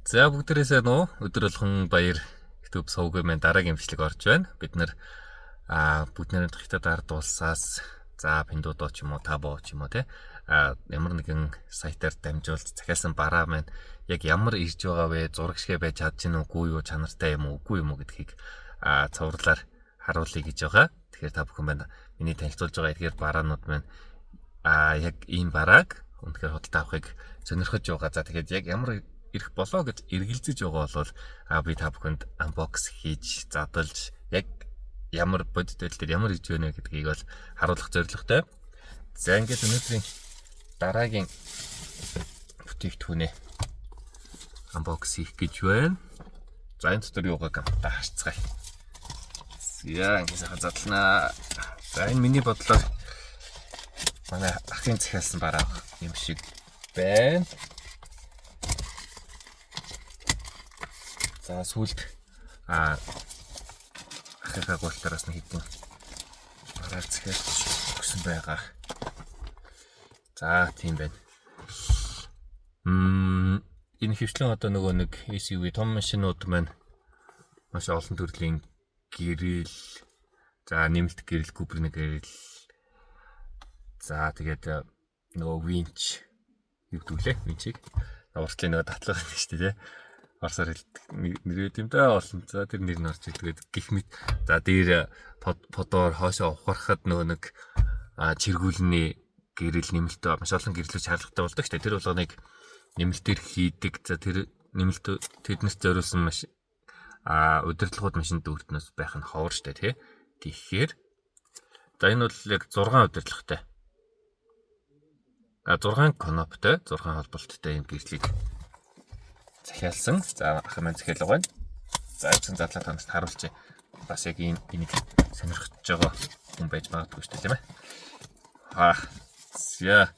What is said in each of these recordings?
За бүгдээрээ сайн уу? Өдөр болгон баяр YouTube сувгийн маань дараагийн бичлэг орж байна. Бид нэр бүгд найрамдах Хятад ард улсаас за Pinduoduo ч юм уу, Taobao ч юм уу те ямар нэгэн сайтаар дамжуулж захиалсан бараа маань яг ямар ирж байгаа вэ? Зураг шигэ байж чадж гин үгүй юу? Чанартай юм уу, үгүй юм уу гэдгийг цувралаар харуулъя гэж байгаа. Тэгэхээр та бүхэн маань миний танилцуулж байгаа эдгээр бараанууд маань яг ийм барааг үнэхээр худалдаа авахыг сонирхож байгаа. За тэгэхээр яг ямар ирэх болоо гэж эргэлзэж байгаа бол би та бүхэнд unbox хийж, задалж яг ямар бодит байдал дээр ямар ирж байна гэдгийг бол харуулах зорилготой. За ингээд өнөөдрийн дараагийн бүтээгдэхүүнээ unbox хийх гэж байна. За энэ дотор юугааг та харцгаая. За ингээд сайхан задлана. За энэ миний бодлоор манай ахын захиалсан бараа юм шиг байна. За сүүлд ахынхаа гуйлтараас нэг хэдэн бараа захиалж өгсөн байгаа. За тийм байна. Энэ хөвчлэн одоо нөгөө нэг SUV том машинууд маань маш олон төрлийн гэрэл, за нэмэлт гэрэл, күбрний гэрэл, за тэгээд нөгөө winch юу гэдэг лээ? Winch-ийг уртлын нөгөө татлага гэдэг шүү дээ, тий. Орсоор хэлдэг нэр юм да олон. За тэр нэр нь орж ирдэг гих мэт. За дээр подоор хоошоо ухрахад нөгөө нэг чиргүүлний гэрэл нэмэлт маш олон гэрлүүд шаардлагатай болдог шүү дээ. Тэр болгоныг нэмэлтээр хийдэг. За тэр нэмэлт тэднэрт зориулсан маш удирдлагууд машин дүүртнээс байх нь ховор шүү дээ, тий. Тэгэхээр за энэ бол яг 6 удирдлагатай. 6 кноптой, 6 холболттой юм гэрлийг захиалсан. За ах маань захиалга байна. За эцэн задлаа танаас харуулчих. Бас яг энэ энийг сонирхож байгаа хүн байж магадгүй шүү дээ, тийм ээ. Аа. За.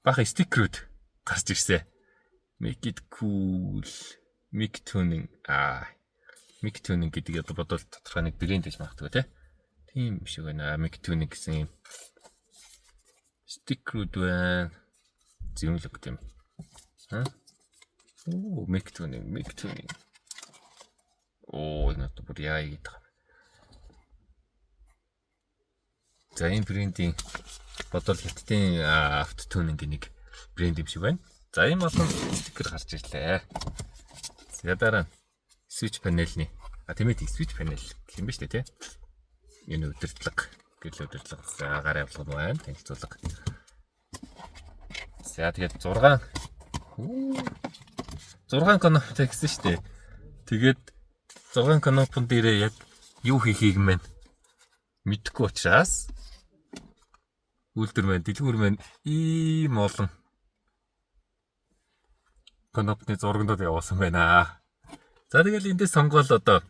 Баха стикерүүд гарч ирсэн. Make it cool. Mic tuning. Mic tuning гэдэг одоо бодвол тодорхой нэг брэнд гэж магадгүй тий. Тийм шиг байна. Mic tuning гэсэн юм стикерүүд байна. Зэмлэг тийм. Аа. Оо, mic tuning, mic tuning. Оо, энэ одоо бүр яа гэдэг юм. За энэ брендийн бодвол Хятадын авто тюнинг нэг брэнд юм шиг байна. За ийм олон стикер гарч ирлээ. За дараа нь switch panel-ний тийм ээ switch panel гэх юм ба шүү дээ тий. Энэ удирдлага гэрэл удирдлага. За гар явуулга байна. Танилцуулга. За тэгээд 6 кноптой гэсэн шүү дээ. Тэгээд 6 кнопон дээрээ яг юу хийхийг мэн мэдэхгүй учраас үйлдвэр маань дэлгүүр маань ийм олон кнопны зургандууд явуулсан байна. За тэгэл эндээс сонгоол одоо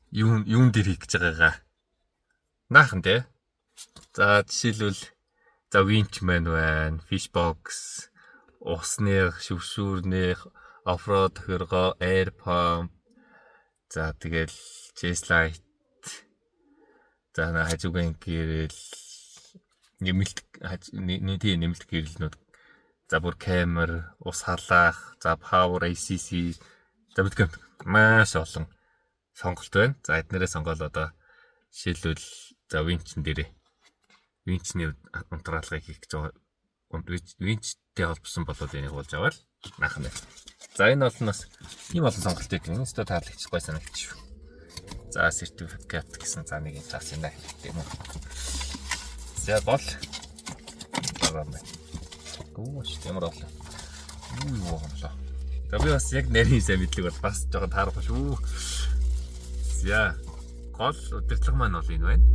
юун дээр хийх гэж байгаагаа наахан тий. За жишээлбэл за winch маань байна, fish box, усных, шүвшүүрнийх, off-road тохиргоо, air pump. За тэгэл chase light. За хажуугийн гэрэл нэмэлт тийм нэмэлт гэрэлнүүд. За бүр камер, ус халаах, за power ACC за мэдгүй маш олон сонголт байна. За эднэрээ сонгоол одоо жишээлбэл за winch-н дээрээ winch-ний унтраалгыг хийх гэж байгаа. Winch-тэй холбосон болоод энийг болж аваад наах нь. За энэ бол бас ийм олон сонголтыг энэ өстө таалагч гой санагдчих. За сертификат гэсэн за нэг юм цаас юм хэрэгтэй юм уу. За бол байгаа юм байна. Гүү шүү ямар олон. Юу юм болоо. За би бас яг нарийн сайн мэдлэг бол бас жоохон таарахгүй шүү. За гол удирдлага маань бол энэ байна.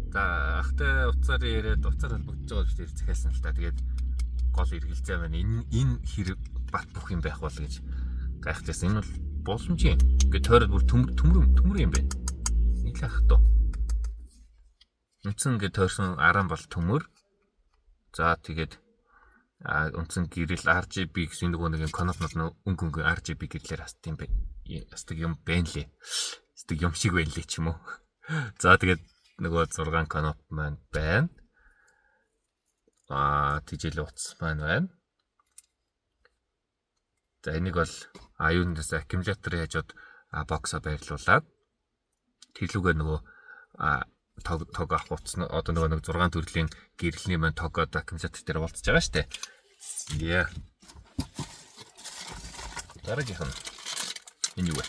За ахтай утсаар яриад утсаар холбогдож байгаа биш захиалсан л та. Тэгээд гол эргэлзээ маань энэ хэр бат бүх юм байх бол гэж гайхажсэн. Энэ бол боломжийн. Ингээд тойроод бүр төмөр төмөр юм байна. Нийлээ ах туу. Үндсэн ингээд тойрсон аран бол төмөр. За тэгээд үндсэн гэрэл RGB гэсэн нөгөө нэг юм кнопнууд өнгө өнгө RGB гэрлээр хасд юм байна. Хасдаг юм байна лээ. Хасдаг юм шиг байна лээ ч юм уу. За тэгээд нөгөө 6 кноп маань байна. Тижэл утас маань байна. За, энийг бол юунаас аккумуляторын хажууд box оо байрлуулад тэрлүүгээ нөгөө тог авах утас, одоо нөгөө нэг 6 төрлийн гэрэлний маань тог одоо аккумулятор дээр уулзж байгаа шүү дээ. Yeah. Дараагийнх нь энэ юу вэ?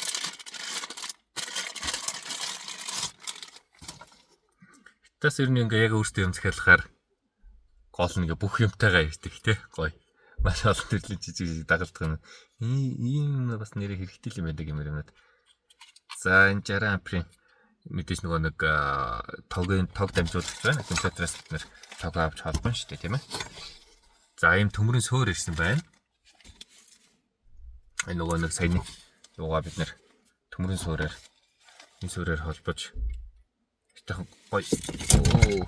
Тас ер нь ингээ яг өөртөө юм захиалахаар гол нь ингээ бүх юмтайгаа ирдэг те, гоё. Маш олон төрлийн жижиг дагалдах юм. Ийм бас нэрээ хэрэгтэй юм байдаг юм юмнууд. За, энэ 60 амперийн мэдээж нөгөө нэг тогийн тог дамжуулагч байна. Аккумулятораас бид нэр тог авч холбоно шүү дээ, тийм ээ. За, ийм төмөрийн суурь ирсэн байна. Энэ нөгөө нэг саяны юугаа бид нэр төмөрийн суураар, энэ суураар холбож ихтэйхэн гоё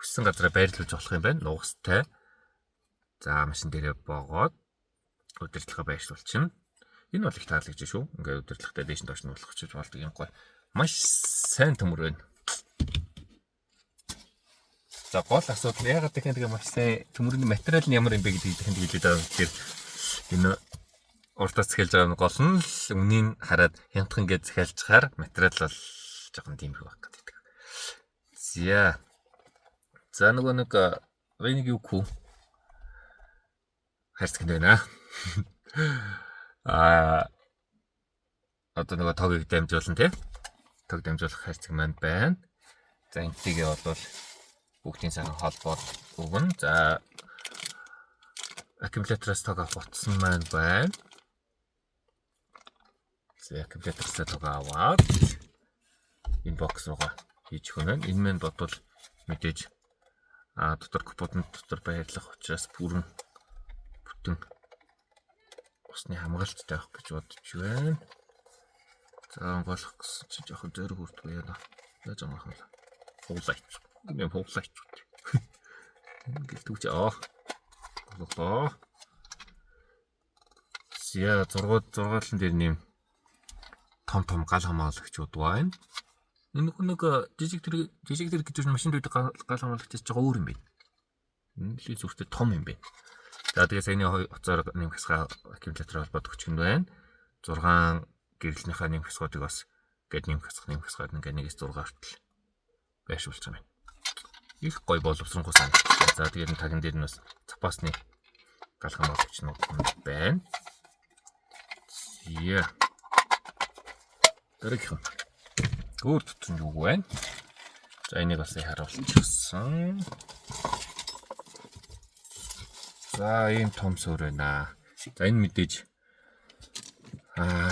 хүссэн газараа байрлуулж болох юм байна. Нугастай. За, машин дээрээ боогоод удирдлагаа байршуулчихна. Энэ бол их таалагдж шүү. Ингээд удирдлагатай дээш нь доош нь болох ч болдог юм гоё. Маш сайн төмөр байна. За, гол асуудал ягаад гэх юм, тэгээ маш сайн төмөрний материал нь ямар юм бэ гэдгийг дахин хэлээд байгаа. Тэгэхээр энэ урдаас захиалж байгаа нь гол нь л үнийг хараад хямдхан гэж захиалжхаар материал бол жоохон тиймэрхүү байх гэдэг. За. За, нөгөө нэг энийг юу күү хайрцаг нь байна. Одоо нөгөө тогийг дамжуулна тий. Тог дамжуулах хайрцаг маань байна. За, энтэйгээ бол бүгдийн сайхан холбоод өгнө. За, аккумулятороос тог авах утас маань байна. За, аккумулятороос тог аваад энэ box руугаа хийж өгнө. Энэ маань бодвол мэдээж дотор капотын дотор байрлах учраас бүрэн бүтэн усны хамгаалттай байх гэж бодож байна. За, онгойлох гэсэн чинь жоохон зөрөг хүрдгүй яа. Яаж онгойлох юм бэ? Хуглаач. Юм хуглаач. Ингээл түүч аа. Болголоо. За, 6 6-ын дээр нэм том том гал хамгаалагчуд байна. Энэ нэг жижиг тэр жижиг тэр гэж машин дүйдэг гал хамгаалагч жоо өөр юм байна. Энэ л зүрхтэй том юм байна. За, тэгээ саяны утсаар нэмэх хасгаа аккумулятор холбоод өгчих нь байна. 6 гэрлэнийхээ нэмэх хасгуудыг бас гээд нэмэх хасах нэмэх хасгаад ингээд 1-ээс 6 хүртэл байршуулчих юм байна. Их гоё боловсронгуй санагдчихлаа. За, тэгээд энэ таган дээр нь бас запасны гал хамгаалагч нь байна. Зя. Дараагийнх нь өөр дотор нь юу байна? За, энийг бас харуулчихсан. За, ийм том суурь байна. За, энэ мэдээж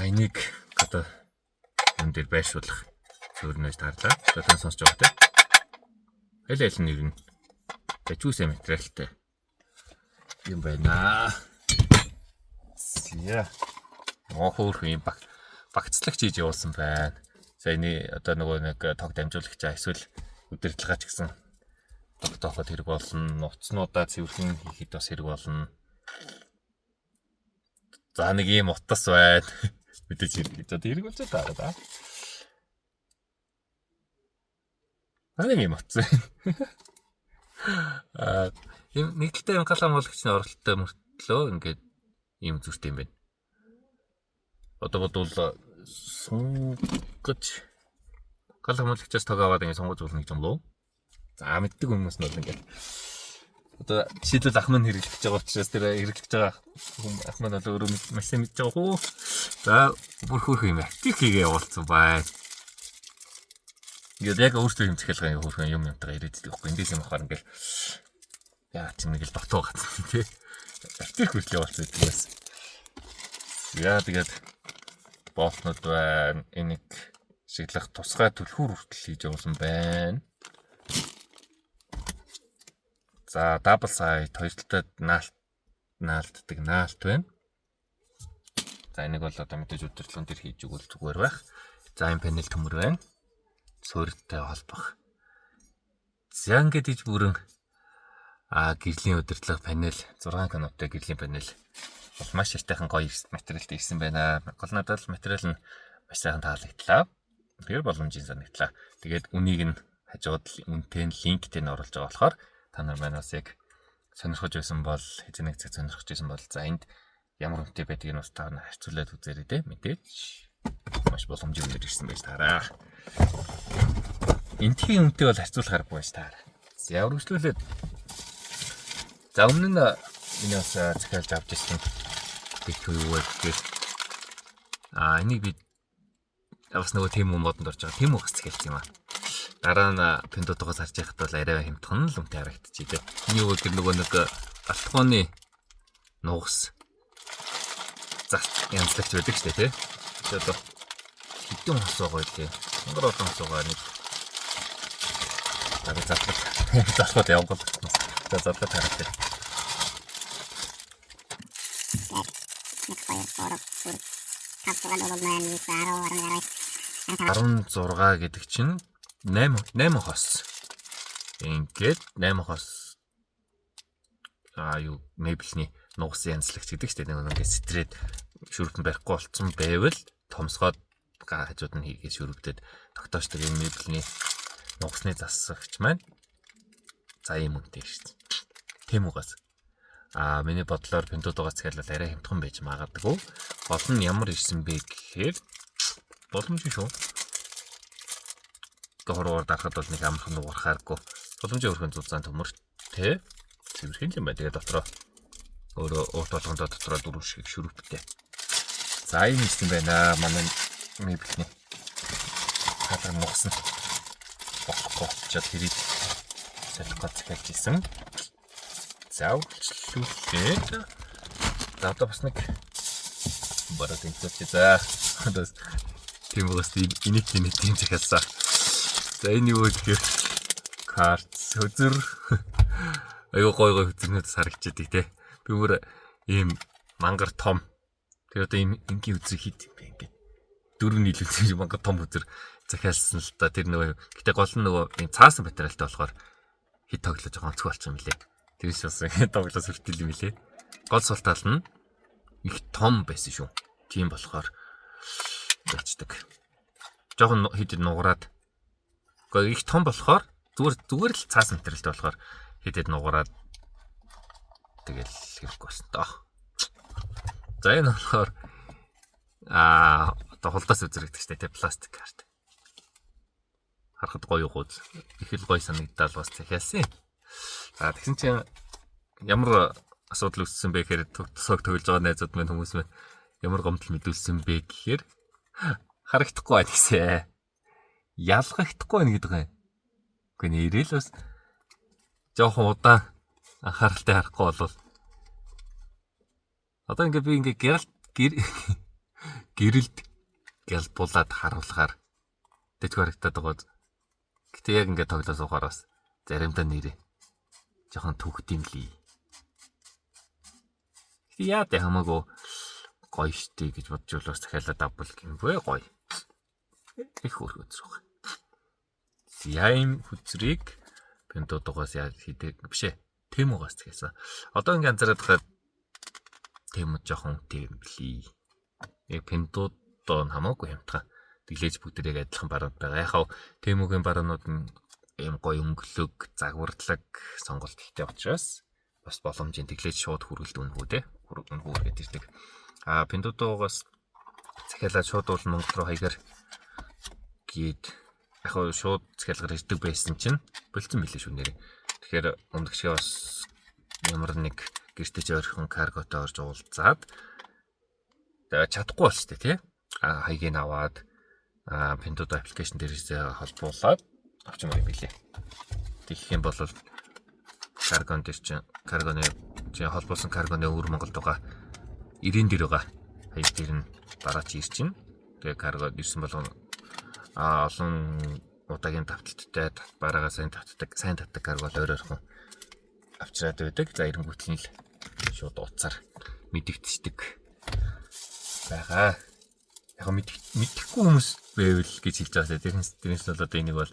энийг одоо юм дээр байршуулах суурнаж таарлаа. За, та сонсож байгаа те. Аль аль нь ер нь гажүүсэ материалтай юм байна. За. Хөөрхөн юм багцлагч хийж явуулсан байна. За, энэ одоо нөгөө нэг тог дамжуулагчаа эсвэл удирдлагаач гэсэн тогтооход хэрэг болно. Нуцнуудаа цэвэрхэн хийхэд бас хэрэг болно. За, нэг ийм утас байна. Мэдээж хэрэг. За, хэрэг болж байгаа да. Нэг ийм утас. Ийм нэг талтай юм гал хамгаалагчны оролттой мөртлөө ингээд ийм зүртэй юм байна. Одоо бодвол сунгаж гал хамгаалагчаас тог аваад ингээд сунгаж болно гэж юм лөө. За, мэддэг хүмүүс нь бол ингээд одоо жишээлбэл ах маань хэрэглэж байгаа учраас тэр хэрэглэж байгаа хүн ах маань бол өөрөө маш сайн мэдж байгаа хөө. За, бүр хөөрхөн юм актив хийгээ явуулсан бай. Ингээд яг өөртөө юм захиалга хөөрхөн юм юмтайгаа ирээд идэх байхгүй. Эндээс юм авахаар ингээд яа чи нэг л дотоо гацсан тий. Актив хүртэл явуулсан гэдэг бас. Яа, тэгээд болтнууд байна. Энийг шиглэх тусгай түлхүүр хүртэл хийж явуулсан байна. За, double side хоёр талтай наалтдаг наалт байна. За, энийг бол одоо мэдээж удирдлагын дээр хийж өгвөл зүгээр байх. За, энэ панел төмөр байна. Суурьтай холбох. За, ингээд иж бүрэн гэрлийн удирдлага панел 6 кноптой гэрлийн панел бол маш ихтэйхэн гоё материалтай ирсэн байна. Гол надад л материал нь маш сайхан таалагдлаа. Тэгэхээр боломжийн санагдлаа. Тэгээд үнийг нь хажууд үнэтэй нь линктэй нь оруулж байгаа болохоор та нар маань бас яг сонирхож байсан бол хэзээ нэг цаг сонирхож байсан бол за энд Ямар үнэтэй байдгийг нь бас та харьцуулаад үзээрэй те. Мэдээж маш боломжтой үнээр ирсэн байж таараа. Энтхийн үнэтэй бол харьцуулах аргагүй байж таараа. За, үргэлжлүүлээд, за, өмнө нь миний бас захиалж авч ирсэн гэх юу вэ гэхээр энийг би бас нөгөө Temu модонд орж байгаа. Temu бас захиалсан юм аа. Дараа нь Pinduoduo-гоос харж байхад бол арай хямдхан л үнэтэй харагдчихжээ. Энэ юу гэхээр нөгөө нэг галтгооны нугас зас янзлагч байдаг шүү дээ, тий. Тэгээ одоо хэдэн хос байгаа вэ? Мангар олон хос байгаа, нэг дараа задлах задлахад явгал. За, задлах харагдав. 1, 2, 3, 4, 5, 6, 7, 8, 9, 10, 11, 16 гэдэг чинь 8 хос. Ингээд 8 хос юу мебельний нугас янзлагч гэдэг чинь нэг ингээд сэтрээд шүрпэн барихгүй болцсон байвал томсгоод хажууд нь хийгээ шүрвдэд тогтоочдаг юм мебельний нугасны засагч маань за ийм үнэтэй шүү дээ. Temu-гаас. Миний бодлоор Pinduoduo-гаас захиалал арай хямдхан байж магадгүй. Гол нь ямар ирсэн бэ гэхээр боломжтой шүү. Ингээ хуруугаар дарахад бол нэг амархан нугарахааргүй. Боломжийн өрхөн зузаан төмөртэй. Цэвэрхэн юм байна. Тэгээ дотроо өөрөө уут болгондоо дотроо дөрөв шиг шүрвтэй. За, ийм ирсэн байна. Манай мебельний хаалга нугас нь болохгүй болчоод тэрийг солих гэж захиалж исэн. За, үргэлжлүүлээд, за, одоо бас нэг бараг тэнцвэрч, за, одоо Temu-гаас энийг тийм тийм захиалсан. За, энэ юу вэ гэхээр карт хөзөр, айгуу гой гой хөзөрнүүд харагдчихэдэг те. Би бүр ийм мангар том. Тэр одоо ийм энгийн хөзөр хит юм бэ, ингээд дөрөв нийлүүлсэн мангар том хөзөр захиалсан л та. Тэр нөгөө гэтээ гол нь нөгөө ийм цаасан материалтай болохоор хит тоглож байгаа онцгой болчих юм лээ. Тэрс бас тоглоо сүртэл юм лээ. Гол сул тал нь их том байсан шүү. Тийм болохоор ячдаг. Жохон хэд нугараад. Гэхдээ их том болохоор зүгээр зүгээр л цаасан материалтай болохоор хэд нугараад тэгэл хэрэггүй болсон доо. За, энэ болохоор одоо хулдаас үзэрэгдэх штэ тэ, пластик карт. Харахад гоё гооз. Их л гоё санагдал бас захиалсан. За, тэгсэн чинь ямар асуудал үүссэн бэ гэхээр тосог тоглож байгаа найзууд минь, хүмүүс минь ямар гомдол мэдүүлсэн бэ гэхээр харагдахгүй байна гэсэн. Ялгагдахгүй байна гэдэг юм. Үгүй, нэрэл бас жоохон удаан анхааралтай харахгүй болвол одоо ингээ би ингээ гэрэлт гэрэлд гялбуулаад харуулахаар дэжгүй харагдаад байгаа. Гэтэ яг ингээ тоглоо суухаар бас заримдаа нэрээ жоохон түгт юм лий. Гэтэ яа тэ, хамаагүй гоё штэ гэж бодож бол бас захиалаад авбал гингүй гоё. Их хөөрхөн хөзөр баг. Яим хөзрийг Pinduoduo-гоос яа хийдэг биш ээ. Temu-гаас захиалсан. Одоо ингээ анзаараад байхад Temu жоохон үнэтэй юм блий. Яг Pinduoduo нь хамаагүй хямдхан. Тэглээж бүгд яг адилхан барууд байгаа. Яг хав Temu-гийн баруунууд нь ийм гоё өнгөлөг, загварлаг сонголт ихтэй учраас бас боломжийн тэглээж шууд хүргэлт үнэгүй те. Үнэгүй хүргээд ирдэг. Pinduoduo-гоос захиалаад шууд бол Монгол руу хаягаар гээд яг хав шууд захиалгаар ирдэг байсан чинь болцсон билээ шүү нэрээ. Тэгэхээр өмнөгчөө бас ямар нэг гэртеж ойрхон карготой орж уулзаад тэгээ чадахгүй болчтой тий. Хаягийг аваад Pinduoduo application дээрээс холбуулаад авчмаар юм билээ. Тэгэх юм бол каргон дээр чинь каргоны чинь холбоосон каргоны өвөр Монголд байгаа 90 дээр байгаа хаяг дээр нь дараа чи ирчин. Тэгээ карго ирсэн болгоно олон удаагийн давталттай бараагаа сайн татдаг, сайн татдаг карго бол ойр ойрхон авчираад байдаг. За, эренгүүтэл нь л шууд утсаар мэдэгдчихдэг байгаа. Яг мэдэхгүй хүмүүс байвал гэж хэлж байгаа. Тэрнээс бол одоо энийг бол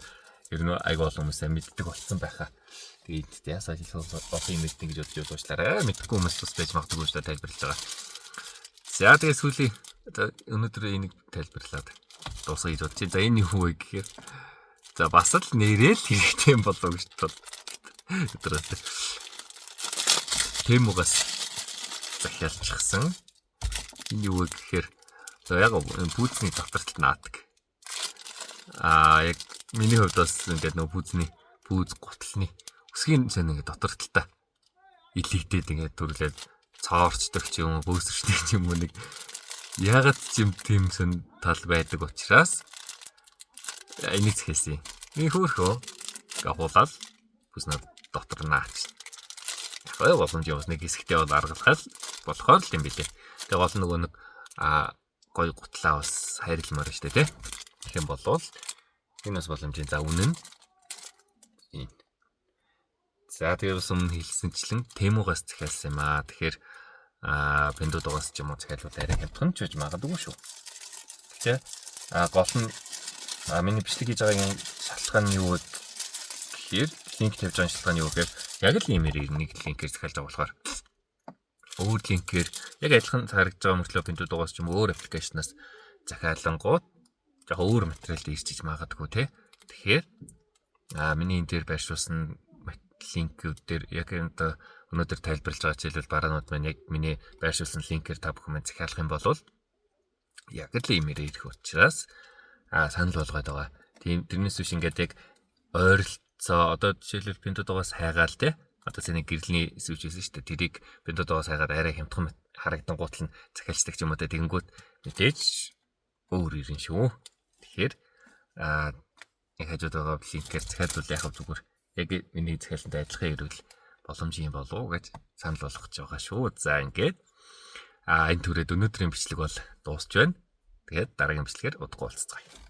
ер нь айгүй олон хүмүүс сайн мэддэг болсон байхаа. Тэгээд яасаа ажил олон юм мэднэ гэж бодож уучлаарай. Мэдэхгүй хүмүүс бас байж магадгүй шүү дээ, тайлбарлаж байгаа. За, тэгээ сүүлийн одоо өнөөдөр энийг тайлбарлаад дуусгая гэж бодож байна. За, энэ юу вэ гэхээр, за, бас л нэрэл хэрэгтэй юм болоо гэж бод. Өдрөөс. Temu-гаас захиалчихсан. Энэ юу вэ гэхээр за яг пүүзний дотор талд наадаг. Аа, яг миний хувьд бас ингээд нөгөө пүүзний пүүз гутлны өсгийн сэн ингээд дотор талдаа илэгдээд ингээд төрлээд цоорчдог ч юм уу, бөөсөрчдөг ч юм уу, нэг ягаад ч юм тийм сэн тал байдаг учраас энийг захиалсан. Нэг хөөрхөө агуулаад пүүзнээ дотор наач. Яг гой боломж юм, бас нэг хэсэгтээ бол аргалахал болохоор л юм билээ. Тэгээ гол нөгөө нэг гой гутлаа бас хайрламаар штэ, тий. Тэгэх юм бол энэ бас боломжийн, за, үнэн энэ. За, тэгээ бас өмнө хэлсэнчлэн Temu-гаас захиалсан юм аа. Тэгэхээр Pinduoduo-гаас ч юм уу захиалвал арай хямдхан ч байж магадгүй шүү. Гэхдээ гол нь миний бичлэг хийж байгаагийн шалтгаан нь юу вэ гэхээр, линк тавьж байгаа шалтгаан нь юу гэхээр яг л иймэр нэг линкээр захиалж байгаа болохоор өөр линкээр яг адилхан харагдж байгаа мөртлөө Pinduoduo-гаас ч юм уу өөр application-аас захиалангууд жоохон өөр материалд ирчиж магадгүй, те. Тэгэхээр миний энэ дээр байршуулсан линкүүд дээр яг энэ одоо өнөөдөр тайлбарлаж байгаа, жишээлбэл, бараанууд маань яг миний байршуулсан линкээр та бүхэн маань захиалах юм бол яг л иймэр ирэх учраас санал болгоод байгаа. Тийм, тэрнээс биш ингээд яг ойролцоо одоо жишээлбэл Pinduoduo-гаас хайгаал, те, одоо цэний гэрэлний сүүж байсан шүү дээ. Тэрийг Pinduoduo-гаас хайгаад арай хямдхан харагдан гутал нь захиалцдаг ч юм уу, те, тэгэнгүүт мэдээж өөр ирэн шүү. Тэгэхээр яг хажууд байгаа линкээр захиалвал яг зүгээр яг миний захиалсантай адилхан ирвэл боломжийн болов уу гэж санал болгож байгаа шүү. За, ингээд энэ түрээд өнөөдрийн бичлэг бол дуусч байна. Тэгээд дараагийн бичлэгээр удахгүй уулзцгаая.